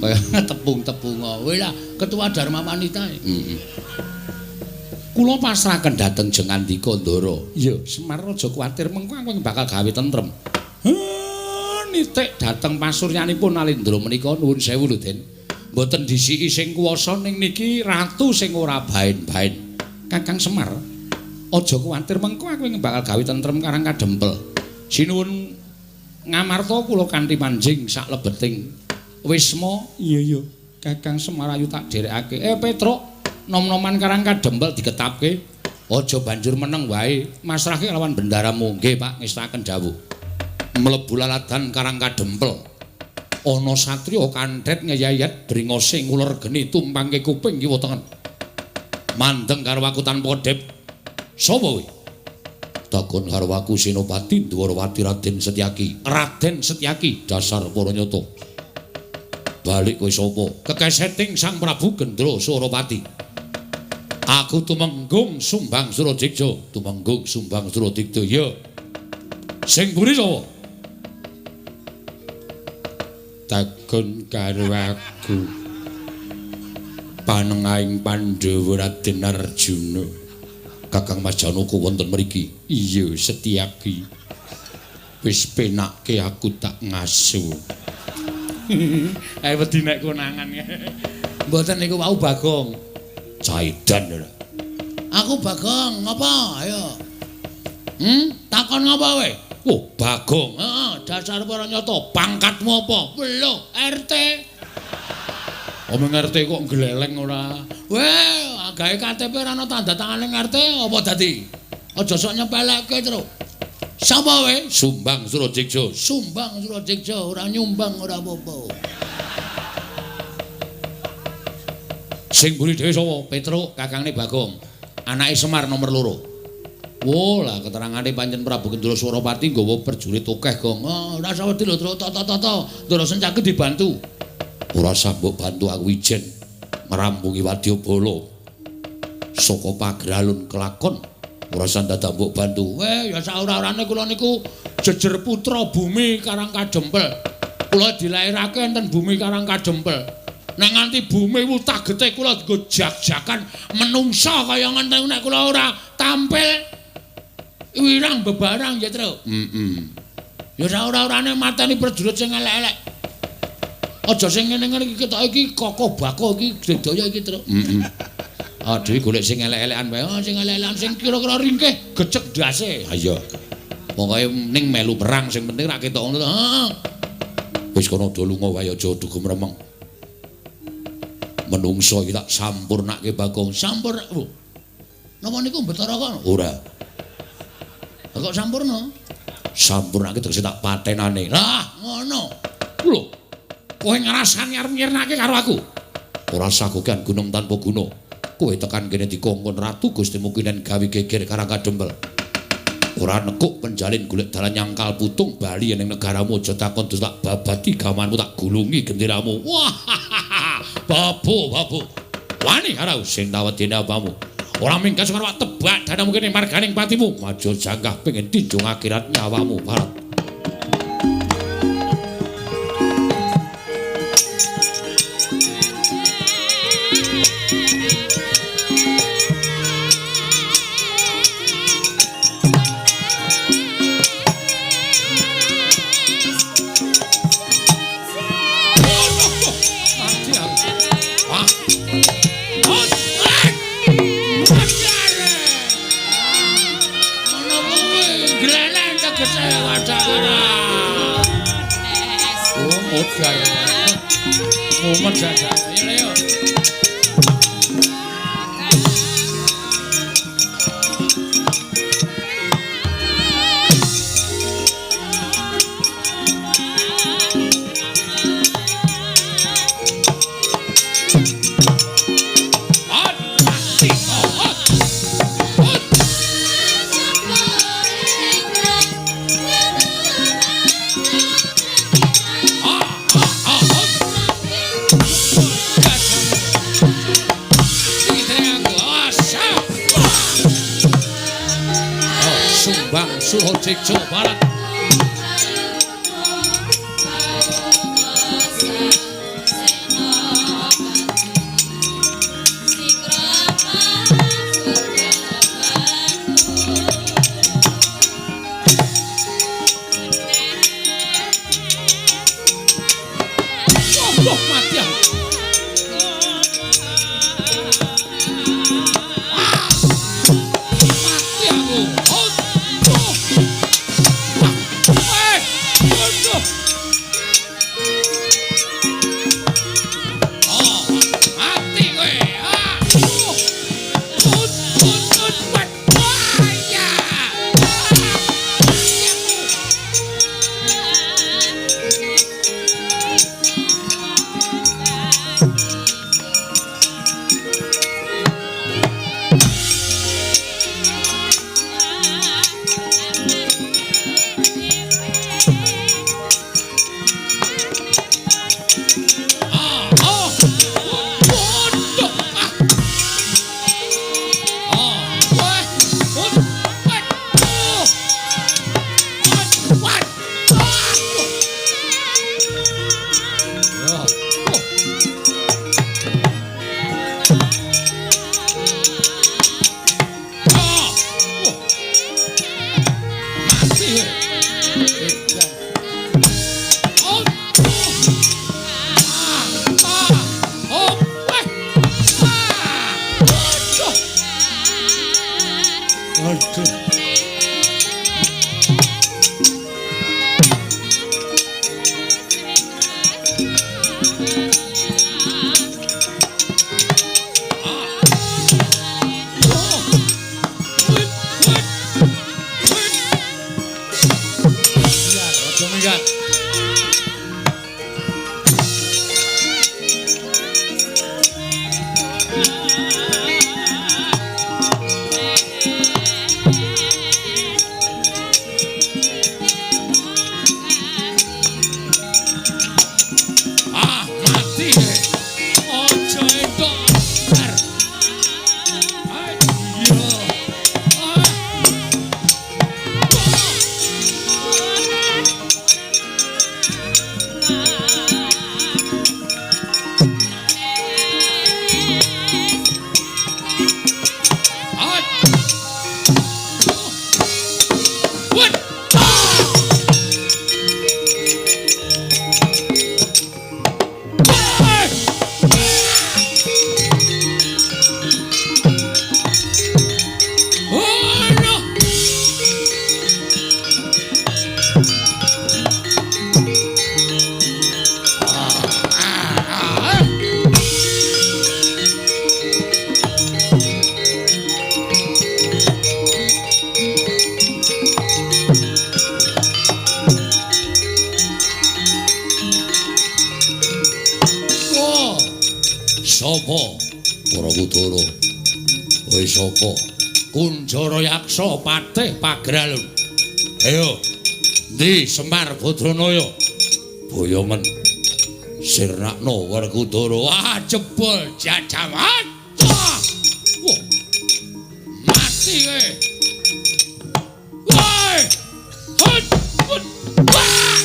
Kaya tepung-tepung kowe lah ketua Dharma Wanita. Heeh. Kula pasrahaken dhateng Jengandika Ndara. Iya, Semar aja kuwatir mengko aku bakal gawe tentrem. Nitik dhateng pasuryanipun Nalindra menika nuwun sewu lho Den. Mboten disiki sing kuwasa ning niki ratu sing ora baen-baen. Kakang Semar, aja kuwatir mengko aku bakal gawe tentrem Karang Kadempel. Sinuwun Ngamarta kula kanthi manjing sak lebeting wisma. Iya iya, Kakang Semar ayu tak dherekake. Petruk, nom-noman Karang Kadempel diketapke. Aja banjur meneng wae, masrahke lawan bendaramu. Nggih, Pak, ngestaken dawuh. Mlebu laladan Karang Kadempel. Ana satriya kandhet ngeyayat bringose nguler geni tumpangke kuping kiwa tengen. Mandeng karo aku tanpa kedhep. Sapa kowe? Takon karo aku Senopati Dwarawati Raden Setyaki. Raden Setyaki dasar para nyata. Balik kowe sapa? Kekeseting Sang Prabu Gendra Surapati. Aku tumenggung Sumbang Suradigja, tumenggung Sumbang Suradigja. Ya. Sing mburi sapa? Takon karo aku. Panengahing Pandhawa Raden Arjuna. Kakang Mas Janaka wonten mriki. Iya, Setyaki. Wis penakke aku tak ngasu. Ae wedi nek konangan. Mboten niku wau Bagong. Caidan ora. Aku Bagong, ngapa? Ayo. Takon ngapa kowe? Oh, Bagong. Heeh, dasar para nyata. Pangkatmu apa? Lho, RT. Omong RT kok gleleng ora? Weh, gawe KTP ora ana tanda tangane RT apa dadi? Aja sok nyepelekke, Truk. Sapa kowe? Sumbang Surajeksa. Sumbang Surajeksa, ora nyumbang ora apa-apa. Sing mburi dhewe sapa? Petruk, kakangne Bagong. Anake Semar nomor 2. Wo, lah keterangane pancen Prabu Kendra Surapati nggawa prajurit akeh, Gong. Oh, ora usah wedi lho, Truk. Toto-toto. Ndara Sencaki dibantu. Ora usah mbok bantu aku ijen ngrampungi wadyabala. Saka pagralun kelakon ora usah dadak mbok bantu. Weh, ya saora-orane kula niku jejer putra bumi Karang Kadempel. Kula dilairake enten bumi Karang Kadempel. Nek nganti bumi wutah getih kula nggo jak-jakan menungsa kaya ngenten nek kula ora tampil wirang bebarang ya, Truk. Heeh. Ya saora-orane mateni prajurit sing elek-elek. Aja sing ngene-ngene iki ketok iki kokoh bakoh iki sedaya iki, Truk. Heeh. Ah, dhewe golek sing elek-elekan wae. Oh, sing elek-elekan sing kira-kira ringkih gecek ndase. Ha iya. Pokoke ning melu perang sing penting ra ketok ngono to. Heeh. Wis kono do lunga wae aja dugem remeng. Menungso iki tak sampurnake Bagong. Sampur. Oh. Napa niku Betara kono? Ora. Lah kok sampurna? Sampurnake tegese tak patenane. Lah, ngono. Lho. Kowe ngrasani arep nyirnake karo aku. Ora usah kokean gunung tanpa guna. Kowe tekan kene dikongkon Ratu Gusti Mukinen gawe geger Karang Kadempel. Ora nekuk penjalin golek dalan nyangkal putung bali ning negaramu aja takon terus tak babati gamanmu tak gulungi genderamu. Wah. Babu, babu. Wani karo sing tawedene apamu. Ora mingkas karo tebak danamu kene marganing patimu. Maju jangkah pengen tinjung akhirat nyawamu, Barat. Mumet saja. Ayo, ayo. Surajeksa Barat. Mati aku. Mati aku. Oh. Aduh. Kunjara Yaksa Patih Pagralun. Ayo, ndi Semar Badranaya? Boyongen sirnakno Werkudara. Ah, jebol jajawan. Wah. Mati kowe. Woi. Hut. Wah.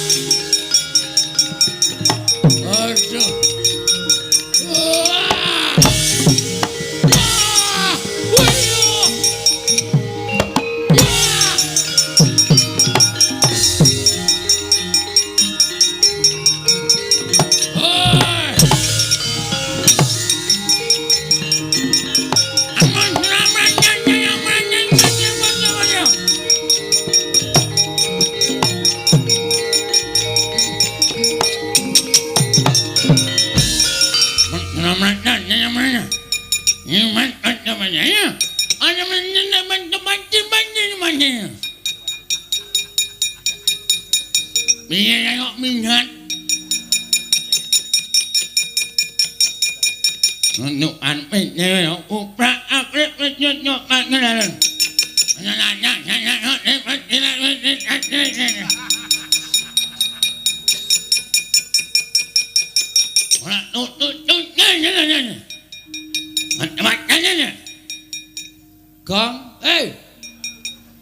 Aduh. Gong, eh,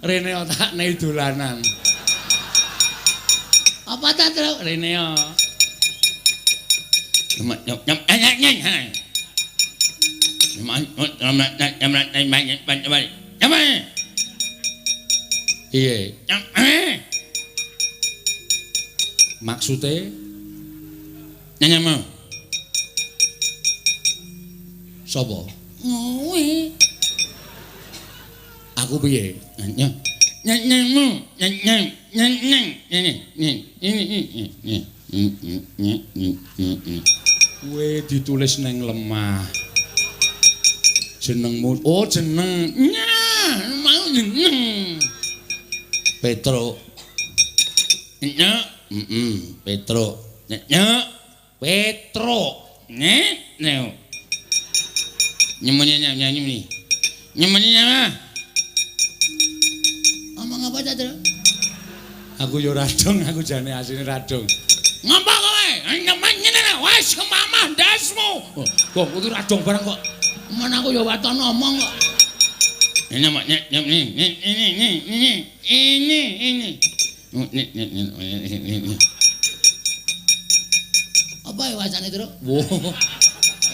rene otak nei dolanan. Apa ta, Truk? Rene yo. Iya. Maksude nyanyamu. Sapa? Kowe. Aku piye? Nyanyamu, nyanyang, nyanyang, ini. Kowe ditulis neng lemah. Jenengmu, oh jeneng. Nyah, mau jeneng. Petro. Nyek, Petro. Nyek, Petro. Nyek, neo. Nyemunye nyamuni. Nyemunye nyama. Omong apa ta, Tru? Aku yo radong, aku jane asline radong. Ngapa kowe? Nyemen ngene wis kemamah ndasmu. Kok kudu radong barang kok. Men aku yo waton omong kok. Ini ini ini ini. Apa ya wacane, Tru? Wah.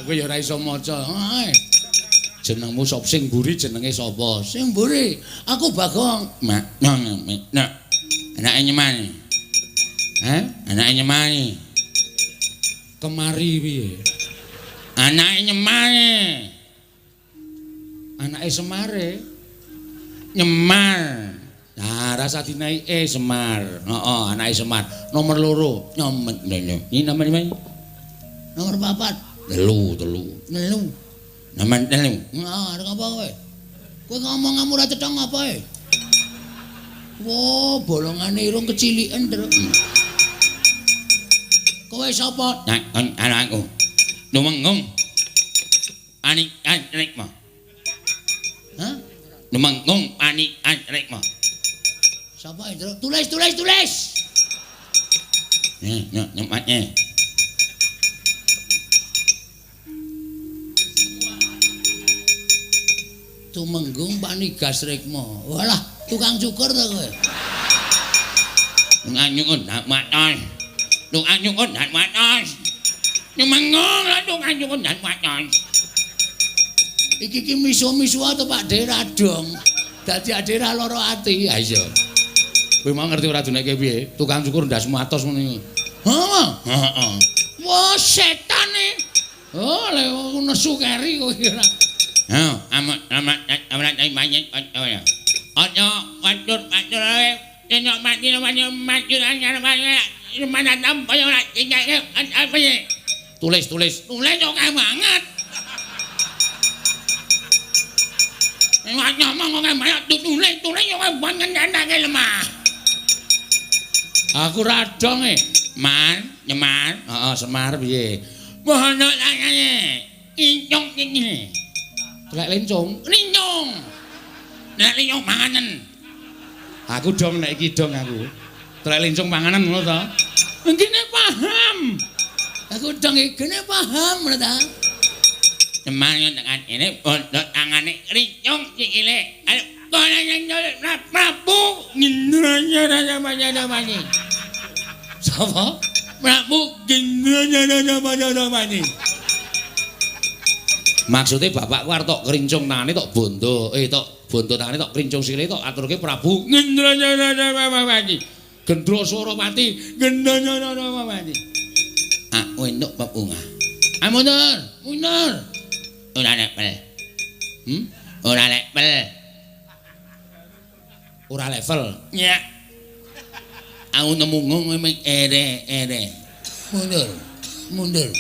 Aku ya ora iso maca. Jenengmu sapa? Sing mburi jenenge sapa? Sing mburi aku Bagong. Mak, nak. Anake nyemani. Hah? Anake nyemani. Kemari piye? Anake nyemani. Anake Semare. Nyemar. Nah, rasa dinaike Semar. Heeh, anake Semar. Nomor 2. Nyomet lho. Ini nomor 5. Nomor 4. 3, 3. 3. Nomor 3. Heeh, arep apa kowe? Kowe ngomong ora cetha ngapa e? Wah, bolongane irung keciliken, Truk. Kowe sapa? Nah, anakku. Lumenggung. Ani Rikma. Hah? Lumenggung Ani Rikma. Sapa itu? Tulis, tulis, tulis. Nih, nyempatnya. Tumenggung Panigas Rikma. Walah, tukang cukur to kowe. Nganyukun nak matos. Tukang cukur nak matos. Tumenggung lan tukang cukur nak matos. Iki ki misu-misu to Pak De Radong. Dadi ade ra lara ati. Ha iya. Kowe mau ngerti ora duneke piye? Tukang cukur ndasmu atos ngene. Heeh. Heeh. Wah, setane. Oh, lek nesu keri kowe ora. Heh, amat amat amat banyak ya. Aja watur-watur ae. Yen mati mati mati mana tampa ora apa Tulis, tulis. Tulis oke banget. Ngomong oke banget, tulis, tulis oke banget nandake lemah. Aku radong e. Man, Nyemar. Heeh, Semar piye? Bono tangane. Incung iki. Telek lencung. Lincung. Nek lincung panganen. Aku dong nek iki dong aku. Telek lencung panganan ngono to. Ngene paham. Aku dong iki gene paham ngono ta. Semar tekan ini bondo tangane lincung sikile. Ayo kono nyolek Prabu Gendra-nya-nya-nya-nya. Sapa? Prabu Gendra-nya-nya-nya-nya. Maksudnya bapakku arep tok krincung tangane tok bondo, tok bondo tangane tok krincung sikile tok aturke Prabu Gendra-nya-nya-nya. Gendra Surapati Gendra-nya-nya-nya. Aku entuk bebungah. Ah mundur, mundur. Ora level. Ora level. Ora level. Ya. Aku nemu ngono ere-ere. Mundur, mundur.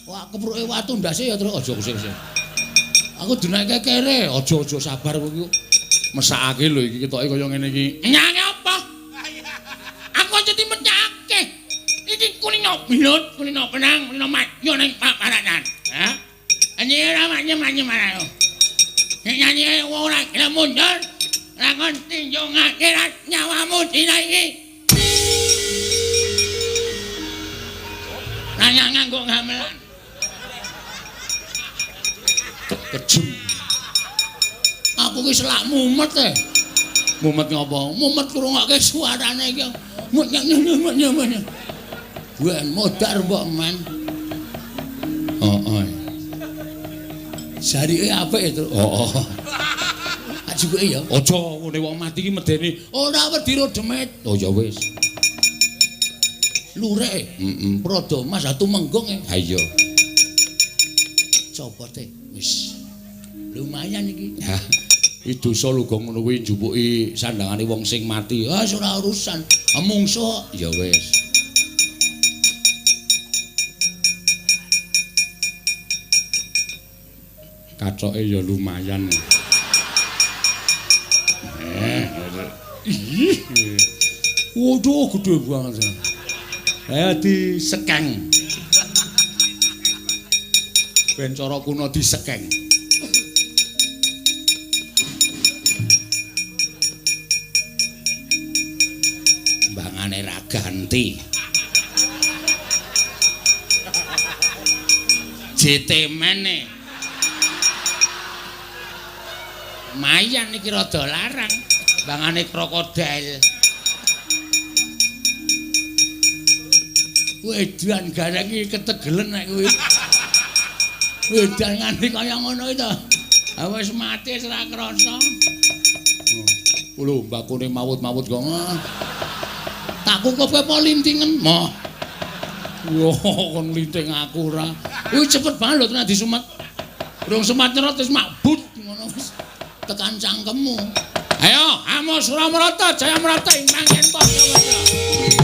Wah, kepruke watu ndase ya terus aja kusir-kusir. Aku dinaike kere, aja-aja sabar kowe iki. Mesakake lho iki ketoke kaya ngene iki. Nyane apa? Aku aja dimecake. Iki kulino belut, kulino benang, kulino madya ning paparanan. Hah? Nyanyi ora manyem-manyem marang. Nek nyanyi wong ora gelem mundur, lakon tinjungake nyawamu dina iki. Nanya nganggo gamelan. Kejem. Aku ki selak mumet e. Mumet ngopo? Mumet krungokke suarane iki. Mut. Ben modar mbok men. Heeh. Jarike apik e, Truk. Heeh. Ajuke ya. Aja ngene wong mati ki medeni. Ora wedi ro demit. Oh ya wis. Lurek. Heeh. Prada Mas Tumenggung e. Ha iya. Copote wis. Lumayan iki. Ha. Iki dosa lho gong ngono kuwi njupuki sandangane wong sing mati. Ah ora urusan. Mungsuh. Ya wis. Kacoke ya lumayan. Ih. Waduh gede banget. Disekeng. Ben cara kuno disekeng. Mbangane ra ganti. JT mene. Mayan iki rada larang, bangane krokodil. Wedan gareng iki ketegelen nek kuwi. Wedan nganti kaya ngono iki to. Ha wis mati wis ora krasa. Lho mbakune mawut-mawut kok. Tak kukup apa lintingen? Moh. Yo kon linting aku ora. Kuwi cepet banget lho tenan disumet. Durung semat nyerot wis makbut ngono wis. Tekan cangkemmu. Ayo, Amo Suramrata, Jayamrata ing manggen padha-padha.